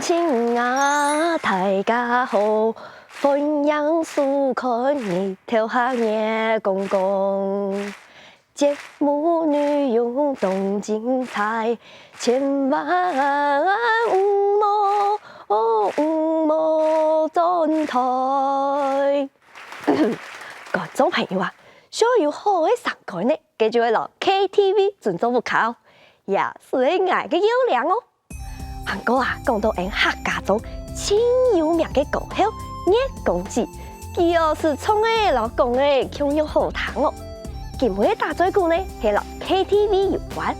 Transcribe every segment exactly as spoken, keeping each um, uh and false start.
親啊，大家好，歡迎收看日頭下月光光。節目內容當精彩，千萬毋好，毋好轉台。觀眾朋友啊，想有好个聲音呢，該就愛來K T V準做不考，也係𠊎个要領哦。 還過啊，講到𠊎客家莊盡有名个歌后月光姊，佢哦係唱个摎講个共樣好聽哦。今晡日打嘴鼓呢係摎K T V有關。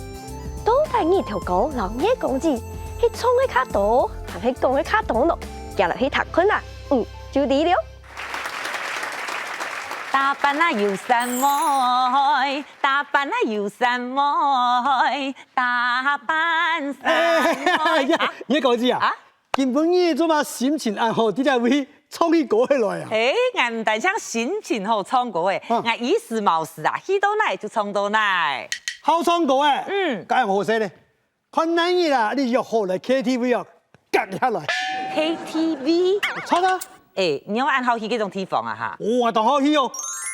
到底哪條歌摎月光姊係唱个較多，還係講个較多呢？遽來去聽看啊，嗯，就知了。打扮啊有三妹，打扮啊有三妹， 打扮三妹。哎，哎，哎，哎，啊？月光姊啊，啊？今晡日做麼个心情恁好，在這位唱起歌仔來啊？哎，𠊎毋單淨心情好唱歌仔，啊。𠊎有時無時啊，去到哪就唱到哪。好唱歌仔？嗯。該恁好勢呢。看哪日啊，你約好來K T V哦，趷下來。K T V？唱啊！哎，你有恁好去該種地方啊哈？哦，當好去哦。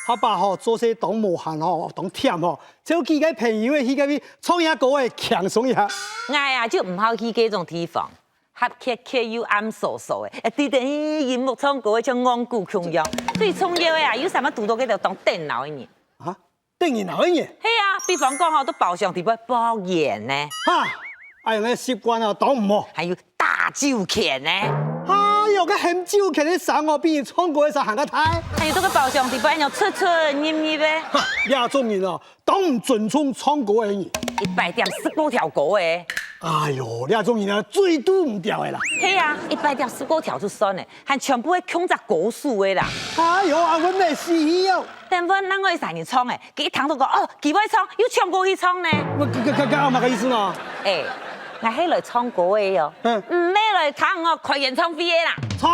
下擺吼，做事當無閒吼，當悿吼， 就幾個朋友仔去該位唱下歌仔，輕鬆一下。𠊎啊，就毋好去該種地方，狹狹狹又暗疏疏个，哎，對等於螢幕唱歌仔像戇牯共樣。最重要个啊，有時嘛堵到該兜當得人惱个人。啊？得人惱个人？係啊，比方講吼，在包廂裡背噗煙呢。哈，恁樣个習慣啊，當毋好。還有打酒拳呢。哎喲，該喊酒拳个聲哦，比人唱歌个聲還較大。還有在該包廂裡背恁樣出出入入个。哈，這種人哦， 當毋尊重唱歌个人。一擺點十過條歌仔。哎喲，這種人啊，最堵毋著个啦。係啊，一擺點十過條就算了，還全部係共隻歌手个啦。哎喲，啊，阮乜死去哦！等會另外一儕人唱个，佢一聽到講，哦，佢會唱，又搶過去唱呢。𠊎，該，該，該，該，麼个意思呢？哎，𠊎係來唱歌个哦，嗯。毋係來聽哦，開演唱會个啦。唱。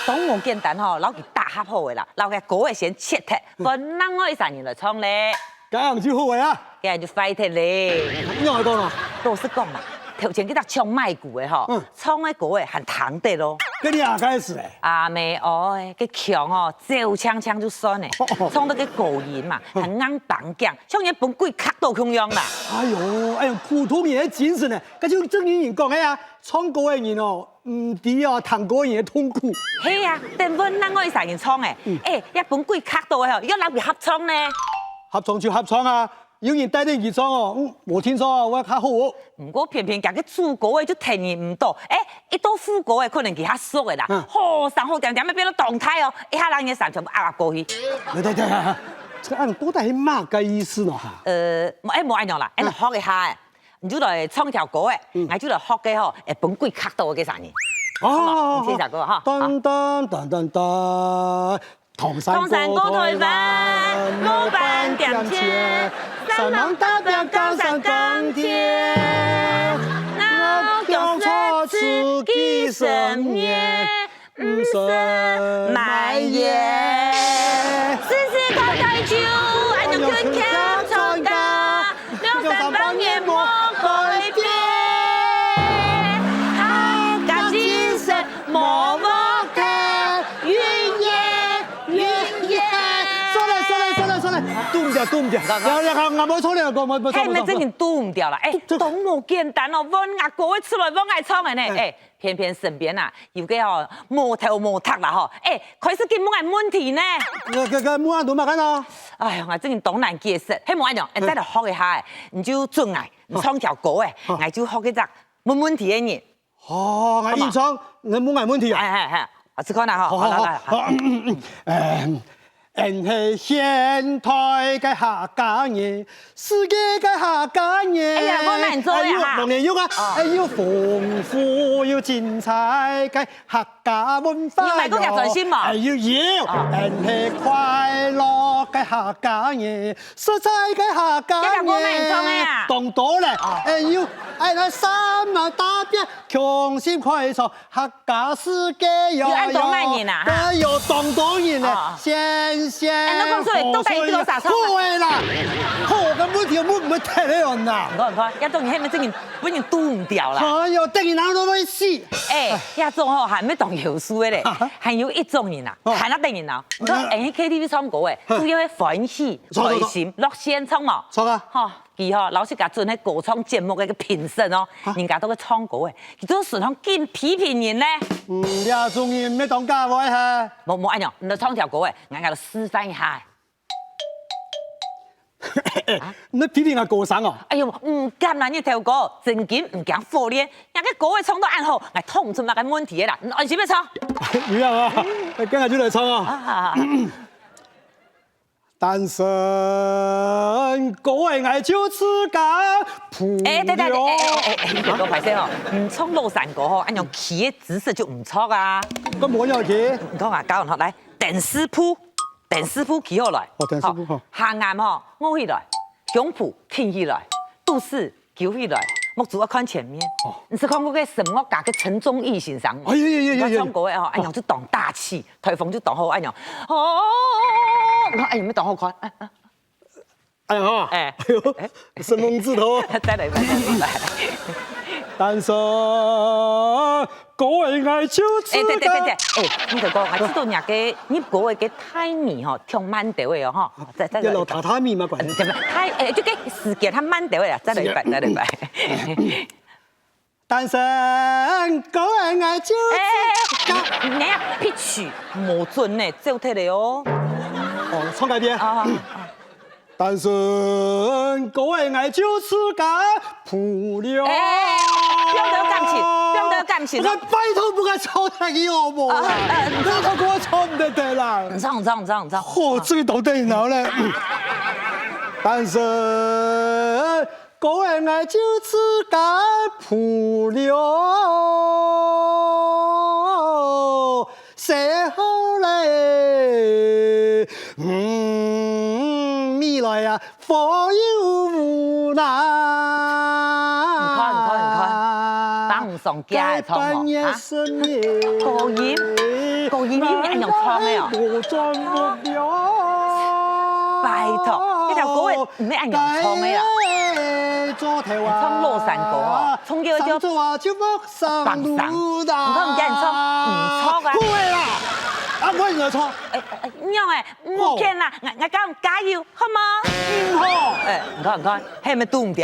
當無簡單吼，摎佢打合好个啦，摎該歌仔先切忒，分另外一儕人來唱咧。 該樣就好个啊。該樣就壞忒咧。仰般講啊？老實講嘛，頭前該隻唱麥鼓个吼，嗯。唱个歌仔還聽得咯。該你啊，該係欸。阿妹哦，該腔哦，走淨淨就算了，哦，哦。唱到該高音嘛，嗯。還硬挷頸，像人分鬼卡到共樣啦。哎喲，哎喲，普通人个精神呢，該就正經人講个啊，唱歌个人哦， 毋知啊，聽歌人个痛苦。係啊，等會另外一儕人唱欸，嗯。欸，也分鬼卡到欸吼，又摎佢合唱呢。合唱就合唱啊，有人帶等佢唱哦，嗯，無定著啊，會較好哦。毋過偏偏厥个主歌仔就聽人毋著，欸，一到副歌仔可能佢較熟个啦，嗯。好聲好調調，乜變到當大哦，一下人个聲全部壓過去。對對對，這恁到底係麼个意思呢哈？呃，無，欸，無恁樣啦，嗯。恁樣學一下欸。 你就來唱一條歌仔，嗯。𠊎就來學个吼，會分鬼嚇到个聲音。哦，好無？你試一下歌哈。當當當當當，唐山過台灣，唐山過台灣，無半點錢，三項打拚高山耕田，老腳說出幾十年。 毋識買煙。時時靠大酒，恁樣勤儉賺家，兩三百年無改變。客家精神無無退，永遠，永遠。算了，算了，算了，算了，堵毋著，堵毋著。好，好。不要，不要，我無唱了，我，我，我唱，嘿，毋係，我唱。真正堵毋著啦。欸，這，這都無簡單哦，問阿哥會出來，問𠊎唱个呢。欸。欸， 偏偏身邊啊，有个吼，無頭無腳啦吼，欸，開始緊問𠊎問題呢。該，該，該問啊，做麼个呢？哎呀，𠊎真經當難解釋，係無恁樣，欸，嗯。再來學一下欸，你就準𠊎，你唱條歌欸，好。𠊎就學該隻問問題个人。哦，𠊎好嘛？應唱，你問𠊎問題啊？哎，哎，哎，試看啊，吼，好，好，好，來，來，好。好，嗯，嗯，嗯，哎， 𫣆係現代个客家人，世界个客家人。哎呀，我難做呀哈。哎喲，當然有啊，哦。哎喲，豐富又精彩个客家文化喲。你有買過佢專輯無？哎，有，有。哦。俺係快樂个客家人，實在个客家人。這條歌哪人唱个啊？當多咧。哦。哎，有，哎，那三啊大變，共心開創客家世界喲。有恁多萬人啊？喲，有當多人咧，哦。謝謝。哎，那講出來，到底幾多少唱啊？好个啦，好个問題，問毋得了喏。你看，你看，這種人，係毋係真个 分人堵毋著啦。哎喲，等於人都會死。哎，這種吼，還毋係當優秀个咧，啊哈。還有一種人啊，哦。還較得人惱。你看，嗯。哎，K T V唱歌个，哼。主要係歡喜、著，著，著。開心、樂線，著無？著啊。吼，佢吼，老實講，準係歌唱節目个一個評審哦，啊。人家都會唱歌个，佢做時常緊批評人呢。嗯，這種人毋係當假話嘿。無，無，恁樣，你來唱條歌个，𠊎，𠊎來示範一下。 啊？你批評𠊎歌聲哦？哎喲，毋敢啦，你頭哥，正經毋驚火煉，若个歌會唱到恁好，𠊎討毋出麼个問題个啦，你安心个唱。有影啊，該𠊎就來唱啊。啊，單身狗仔𠊎就自家鋪哎，等等，哎，哎，哎，哎，哎，你頭哥歹勢哦，你唱老山歌吼，恁樣企个姿勢就毋著啊。該無要緊。你看啊，教你吼，來，等四步。 等四步企好來。哦，等四步，吼，吼。下頷吼，臥起來，胸脯挺起來，肚屎勼起來，目珠愛看前面。哦。你識看過該聲樂家个陳忠義先生無？哎，有，有，有，有，有。佢唱歌个吼，哎呀，就當大氣，台風就當好，哎呀，哦，你看，哎，有無當好看？哎，哎。哎呀，吼，哎。哎喲，哎。神龍字頭。再來一擺，再來一擺。單身 歌仔𠊎就自家。哎，對，對，對，對，哎，你頭哥，𠊎知道若个入歌仔个timing吼，忒慢兜仔哦，吼。再，再，再。這老榻榻米嘛，關係。對，太，哎，就該時間較慢兜仔啦，再來一擺，再來一擺。單身狗仔𠊎就自家。哎，哎，哎，你啊，pitch無準呢，走忒了哦。哦，唱該遍。啊，啊，啊。 單身狗仔𠊎就自家鋪了。哎，放兜感情，放兜感情哦。𠊎拜託，毋好唱下去好無啦？啊，啊，啊。你唱歌唱毋得得啦。你唱，你唱，你唱，你唱。吼，這個到底哪咧？單身狗仔𠊎就自家鋪了。 細號咧，嗯，未來啊，火又無哪。你看，你看，你看，當毋上架个唱哦，啊？該半夜深夜，高音，高音，你恁樣唱个哦？無轉屋了。拜託，這條歌仔毋係恁樣唱个啊。該做頭啊，唱老山歌哦，唱叫叫上晝啊，就莫 上路啦。你看人家人唱，毋著啊。不會啦，啊，我也唱。哎，哎，哎，仰仔，毋好譴啦，𠊎，𠊎講加油，好無？毋好。哎，你看，你看，係毋係堵毋著？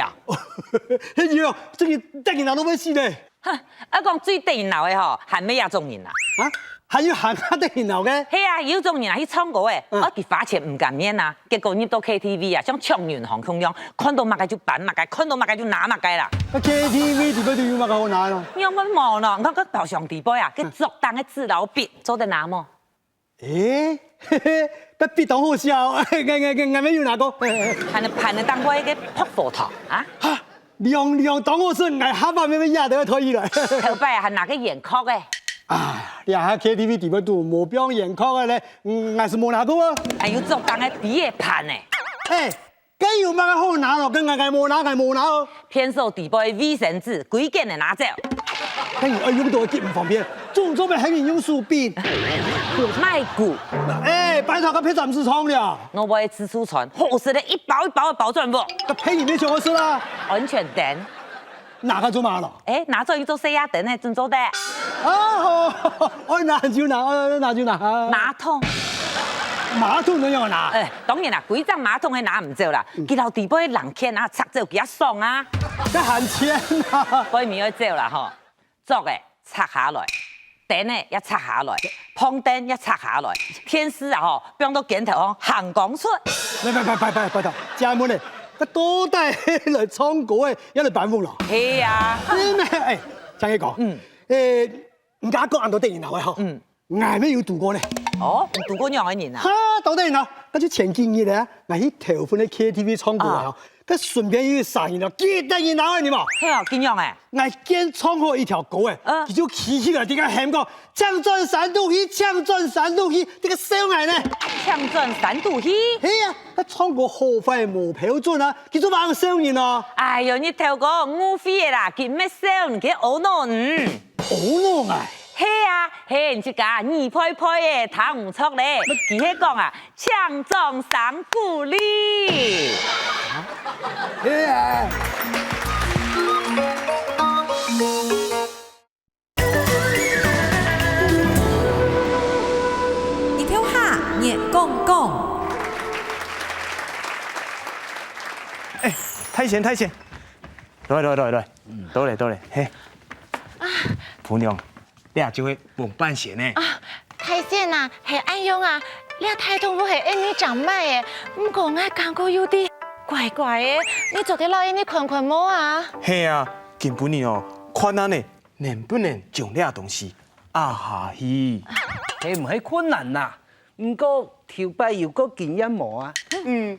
係有，這個得人惱都會死咧。哼，啊，講最得人惱个吼，還毋係這種人啊。啊？還有還較得人惱个？係啊，有種人啊，去唱歌个，嗯。啊，佢花錢毋甘願啊，結果入到K T V啊，像搶銀行共樣， 看到麼个就搬麼个，看到麼个就拿麼个啦。該K T V裡背都有麼个好拿咯？仰會無呢？你看該包廂裡背啊，該桌頂个紙摎筆，做得拿無？欸，嘿嘿，該筆當好笑，𠊎𠊎𠊎𠊎乜有拿過。盤仔盤仔當過一個薄荷糖啊？哈，涼涼當好食，𠊎下擺乜乜也得愛退起來。頭擺還拿個圓殼个。啊，這下K T V裡背都無放圓殼个咧，嗯，𠊎係無拿過啊。還有桌頂个杯仔盤仔。欸， 該有麼个好拿咯？該𠊎𠊎無拿，𠊎無拿哦。便所裡背衛生紙，歸件仔拿走。該你愛用到个極毋方便，總做乜喊人用手柄？莫顧。欸，拜託，該別站市場了。外背自助餐，好食个一包一包个包裝無？該別人乜想愛食啦。安全燈。 拿該做麼个咯？欸，拿做一做細亞燈仔，準做得。啊，好，愛拿就拿，愛拿就拿。馬桶。馬桶仰仔拿？欸，當然啦，歸隻馬桶係拿毋走啦，嗯。佢摎裡背个零件啊，拆走佢較爽啊。該還錢啊。背尾愛走啦吼，桌仔拆下來， 燈仔也拆下來，膨燈也拆下來，電視啊吼，放到肩頭項行光出。拜拜拜拜拜拜託，借問咧，該到底係來唱歌个，也來搬屋咯？係啊。真个，欸，正經講，嗯。欸，人家講恁多得人惱个吼，嗯。𠊎乜有堵過呢。哦，你堵過仰仔人啊？哈，到底人惱，該就前幾日咧，𠊎去頭份个K T V唱歌啊吼，啊。該脣邊有一儕人哦，幾得人惱个，你無？係哦，仰般欸？𠊎見唱好一條歌欸，嗯。佢就企起來，在該喊講：「請轉山肚去，請轉山肚去！」在該笑𠊎呢。請轉山肚去？係啊，該唱歌好壞無標準啊，佢就還笑人哦。哎喲，你頭殼誤會了啦，佢毋係笑你，佢阿𧩣你。阿𧩣𠊎？係啊，係你自家耳背背欸，聽毋著咧。佢係講啊， 請掌聲鼓勵。日頭下，月光光。欸，大仙，大仙，來來來來，到咧到咧，嘿。啊。餔娘， 這就係王半仙呢。啊，大仙啊，係恁樣啊，這大動物係恁樣正買个，毋過𠊎感覺有兜怪怪个，你做得摎𠊎看看無啊？係啊，今晡日哦，看下呢，能不能將這東西押下去？係毋係困難吶？毋過頭擺有過經驗無啊？嗯，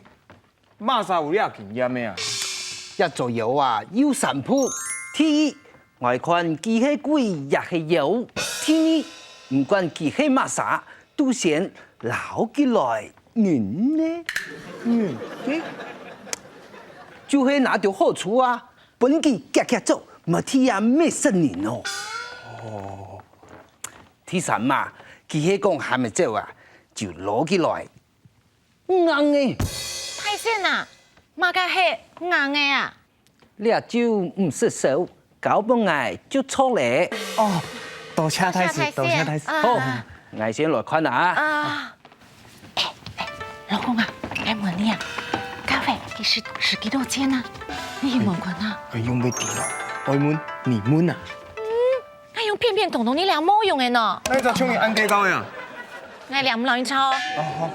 麼儕有這經驗个啊？這座妖啊，有三步。第一，愛看佢係鬼也係妖。第二，毋管佢係麼儕，都先撈起來忍呢。忍呢？就係拿著好處啊，分佢遽遽走，莫在這搣煞人哦。哦。第三嘛，佢係講還吂走啊，就撈起來 硬个。大仙啊，麼个係硬个啊？這就毋識收，交分𠊎就著咧。哦，多謝大仙，多謝大仙。啊。好，𠊎先來看啊。啊。欸，欸，老公啊，𠊎問你啊，咖啡佢係，係幾多錢啊？你去問看啊。哎，用不著了，愛問你問啊。嗯，𠊎用騙騙通通，你倆無用个喏。哪隻像你恁計較个啊？𠊎倈毋摎你吵。哦，好。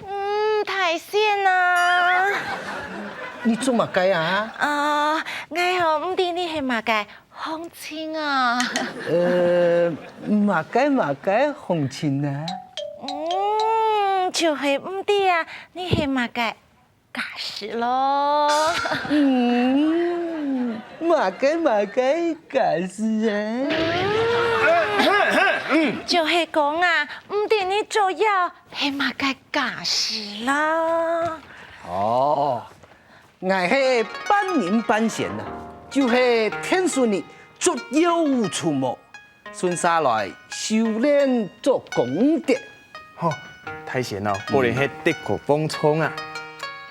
嗯，大仙啊。你做麼个啊？啊，𠊎吼，毋知你係麼个行情啊。呃，麼个麼个行情啊？嗯，就係毋知啊，你係麼个 價數咯。嗯，麼个麼个價數啊？就係講啊，毋知你做妖係麼个價數啦。哦，𠊎係半人半仙啊，就係天時日捉妖除魔。 順續來修煉做功德。好，大仙啊，果然係德高望重啊。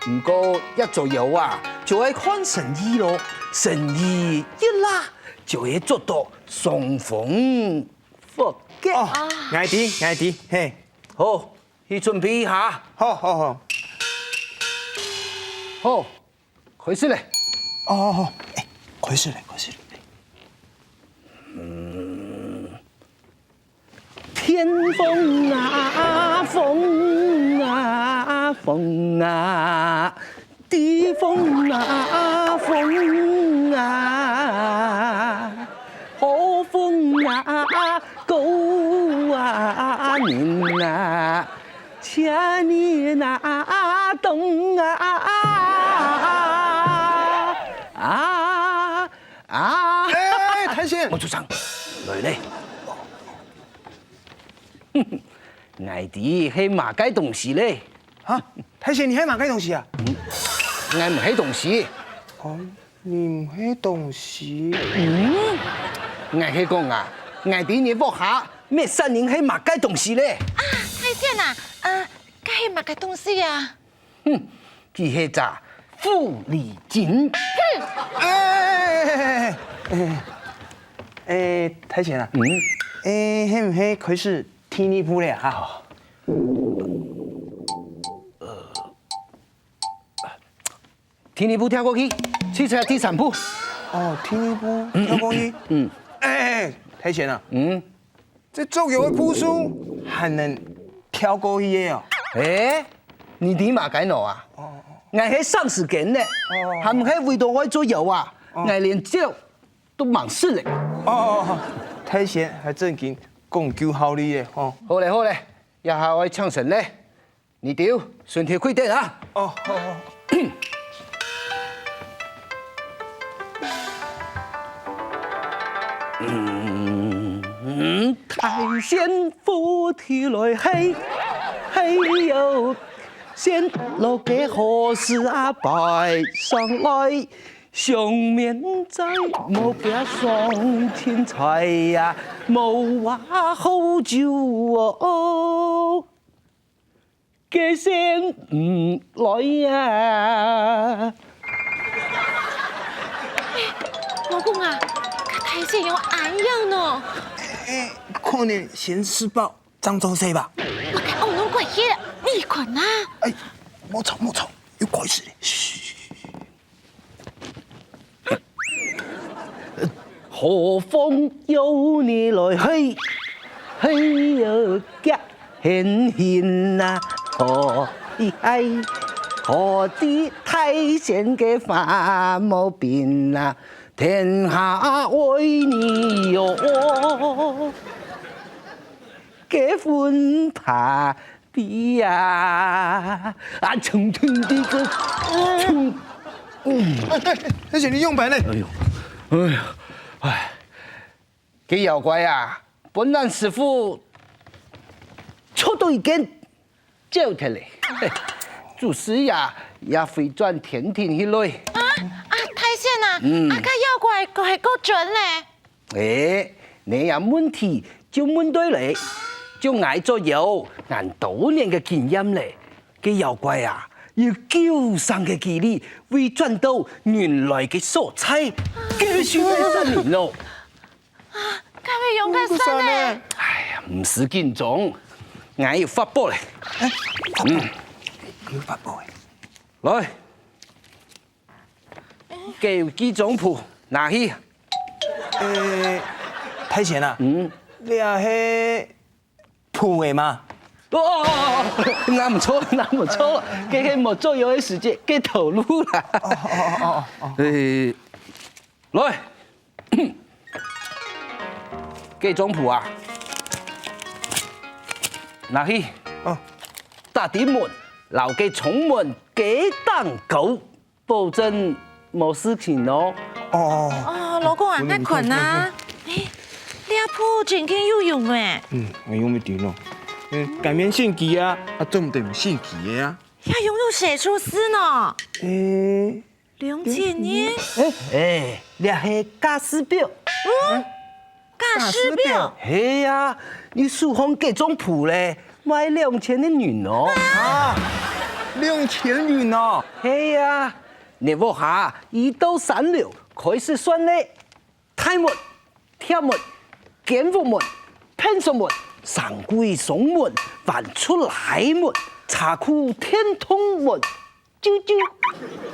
毋過這做妖啊，就愛看神意咯，神意一罅，就會捉到傷風伏吉。哦，𠊎知，𠊎知，嘿。好，去準備一下。好，好，好。好， 開始咧。哦，哦，哦，欸，開始咧，開始咧。嗯，天風啊，風啊，風啊，地風啊，風啊，好風啊，高啊，人啊， 請你拿東啊啊啊！哎，大仙！莫出聲，來咧。𠊎知係麼个東西咧。哈，大仙，你係麼个東西啊？𠊎毋係東西。哦， 你毋係東西。嗯，𠊎係講啊，𠊎知你屋下搣煞人係麼个東西咧？啊，大仙啊，呃，該係麼个東西啊？哼，佢係隻狐狸精。哎，哎，大仙啊，嗯，哎，係毋係開始第二步咧哈？ 第二步跳過去，去找第三步。哦，第二步跳過去。嗯。哎，哎，哎，大仙啊，嗯，這捉妖个步數還能跳過去个哦？哎，你知麼个喏啊？哦，哦，，𠊎係省時間呢，哦，還毋係為著愛捉妖啊，哦，，𠊎連走都吂識咧。哦，哦，哦，大仙還真經講究效率个吼。好咧，好咧，這下愛請神咧。你兜順序跪等啊！哦，好，好。嗯，大仙扶梯來，嘿，嘿喲，仙落个好事啊，擺上來，上面在無邊上青菜呀，無話好酒哦。 个仙毋來啊！老公啊，該大仙仰恁樣呢？欸，可能先施暴，正做事吧。我該惡龍怪去了，你看啊！哎，莫吵莫吵，又開始了。噓。 何方有你來，嘿，嘿喲，腳很輕啊，可以嗨，可知大仙个話無凭啊，天下愛你喲。 个分怕的呀，啊，冲冲的个，冲。哎，哎，你仰般呢？哎喲，哎呀，哎，个妖怪啊，分咱師傅捉到一間，走忒了。嘿，祖師爺也回轉天庭去了。啊，啊，大仙啊，嗯。啊，該妖怪个係个準呢？ 欸，你這問題就問對了。照𠊎做妖，恁多年个經驗了，个妖怪啊，有九成个機率會轉到原來个所在，繼續个生命咯。啊，該會仰般算呢？哎呀，毋使緊張，𠊎有法寶咧。嗯，有法寶欸。來， 該有幾張符，拿去。呃，大仙啊，嗯。這係符仔嗎？哦，哦，哦，哦，拿毋著，拿毋著，該係無做妖个時節个頭路啦。哦，哦，哦，哦，哦。呃，來，該張符啊，拿去。哦。打地門，摎該窗門加頂高。 保證無事情哦。哦，哦，哦，老公啊，𠊎看啊，欸，這符真經有用欸。嗯，𠊎用毋著咯。嗯，該面神奇啊，啊，做毋得毋神奇个啊。也用到寫出字呢。欸，兩千年。欸，欸，這係價數表。嗯， 價數表？係啊，你手項該張符咧，賣兩千个銀哦。啊，兩千銀哦？係啊，你屋下一到三樓開始算咧，大門、鐵門、間屋門、便所門、三鬼雙門、還出來門、車庫電動門、 啾啾，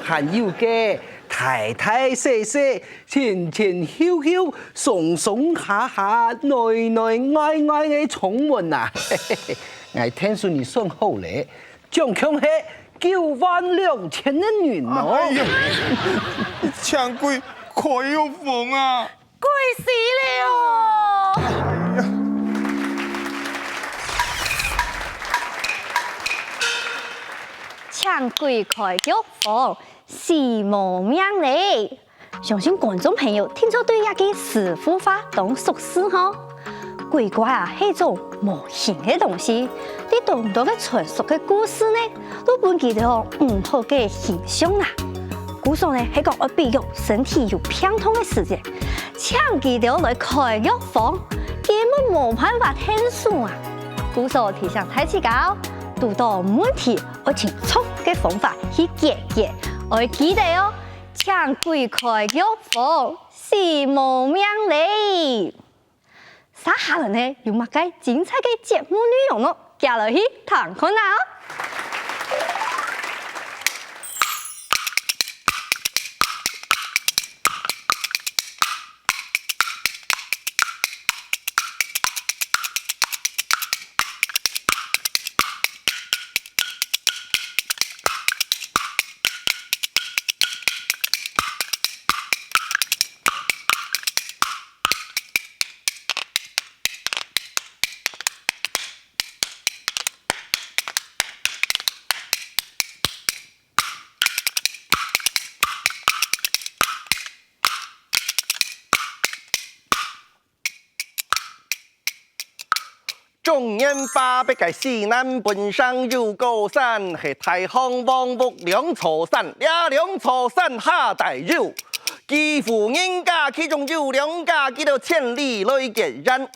還有个大大細細、前前後後、上上下下、內內外外个窗門啊！𠊎聽說你算好咧，總共係九萬兩千个銀哦！哎呀，請鬼開藥房啊！ 貴死了哦！請鬼開藥房，死無命咧！相信觀眾朋友定著對這个師傅話當熟事吼。鬼怪啊，係種無形个東西，在當多个傳說个故事呢，都分佢兜毋好个形象啊。故所呢，係講愛比喻身體有病痛个時節， 請佢兜來開藥方，根本無辦法𢯭手啊！故所提醒大自家哦，堵著問題愛尋著个方法去解決，愛記得哦，請鬼開藥方，死無命咧！接下來呢，有麼个精彩个節目內容呢？ 遽來去聽看啊！中原華北个西南本省有高山，係大漢王屋兩座山，這兩座山下底有。幾戶人家，其中有兩家，佢兜千里來結緣。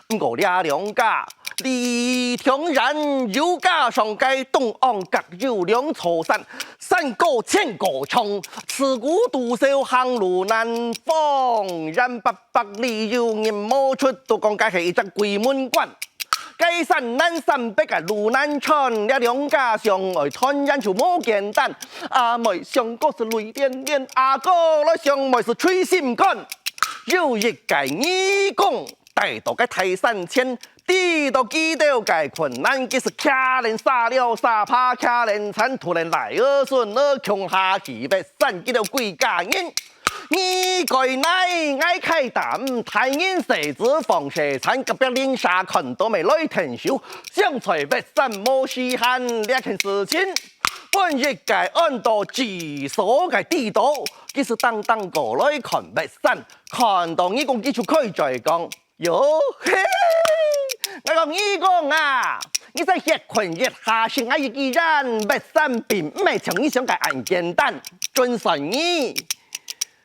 毋過這兩家，離當遠，又加上該東岸角有兩座山，山高千高長，自古都市行路難，方圓八百里有人無出，都講該係一隻鬼門關。 該山難山北个路難穿，這兩家相愛團圓就無簡單。阿妹相哥係淚連連，阿哥來相妹係捶心肝。有一個義工，戴到該大山前，知到佢兜个困難，佢係擎等沙料沙耙，擎等鏟，拖等倈仔孫仔，共下去越山，佢兜歸家人。 你該哪，𠊎開擔，大人細子放細產，隔壁鄰舍看到乜來𢯭手，想在越山無時閒，這件事情，分一個安到智嫂个知到，佢就當當過來看越山，看到義工佢就開嘴講：「喲嘿，𠊎講義工啊，你再歇睏一下，先𠊎一支煙，越山並毋係像你想个恁簡單，準算你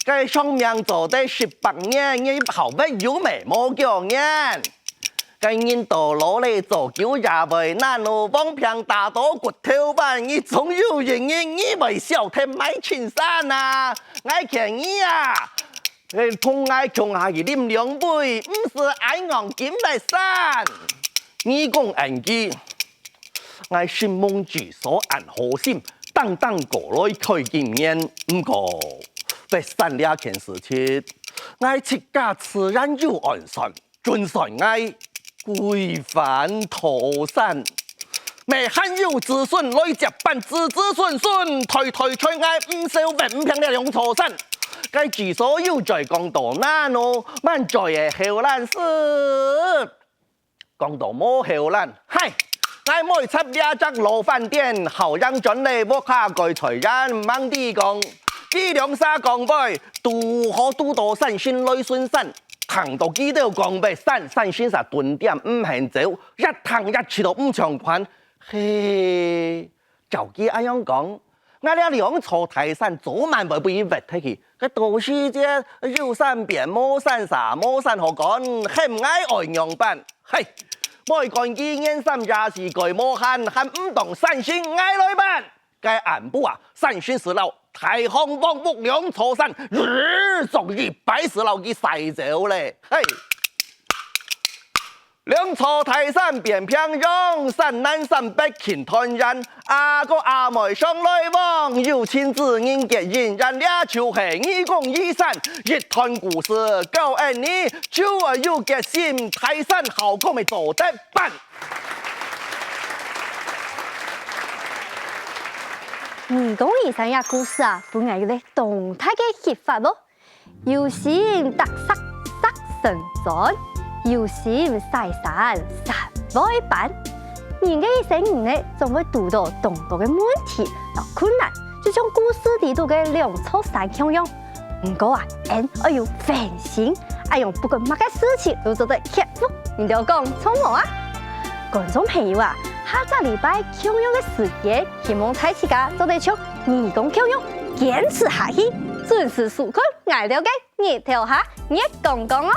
該長命做得十八年，你好乜有命無幾年。」該人到老咧，做久也會懶哦，橫病打到骨頭彎，你總有一日你會笑忒賣親山啊！𠊎勸你啊，誒，同𠊎共下去啉兩杯，毋使恁戇緊越山。義工應佢， 𠊎承蒙智嫂恁好心，當當過來開金言。毋過，越山這件事情，𠊎自家自然有安算，準算𠊎歸還土山。乜還有子孫來接班，子子孫孫，代代傳𠊎毋愁越毋平這兩座山。該智嫂又再講到難哦，滿嘴个口瀾係 講到無口瀾，嗨！𠊎買插這隻老飯店，好樣轉來屋下該菜園，吂知講，佢兩儕講話，堵好堵到善信來巡山，聽到佢兜講越山，善信煞頓恬毋肯走，越聽越試著毋暢款。嘿，照佢恁樣講，𠊎這兩座大山早晚會分佢越忒去，該到時節有山變無山煞，無山好管，喊𠊎愛仰般？ 嘿，莫管佢年三廿四該無閒，還毋當善信𠊎來辦。該暗晡啊，善信就摎大漢王屋兩座山，呃，逐一擺就摎佢徙走咧。嘿，兩座大山變平洋，山南山北慶團圓。 阿哥阿妹常來往，有情之人結姻緣，這就係義工義山一段故事。教恁你，就愛有決心，大山好講乜做得辦。義工義山這故事啊，分𠊎一個當大个啟發哦。 有心踏石，石成磚，有心徙山，山會翻。人个一生呢，總會堵到當多个問題摎困難，就像故事裡肚个兩座山共樣。毋過啊，𫣆愛有恆心，恁樣不管麼个事情都做得克服。你兜講著無啊？觀眾朋友啊，下隻禮拜共樣个時間，希望大自家做得像義工共樣堅持下去，準時收看𠊎兜个 日頭下，月光光哦！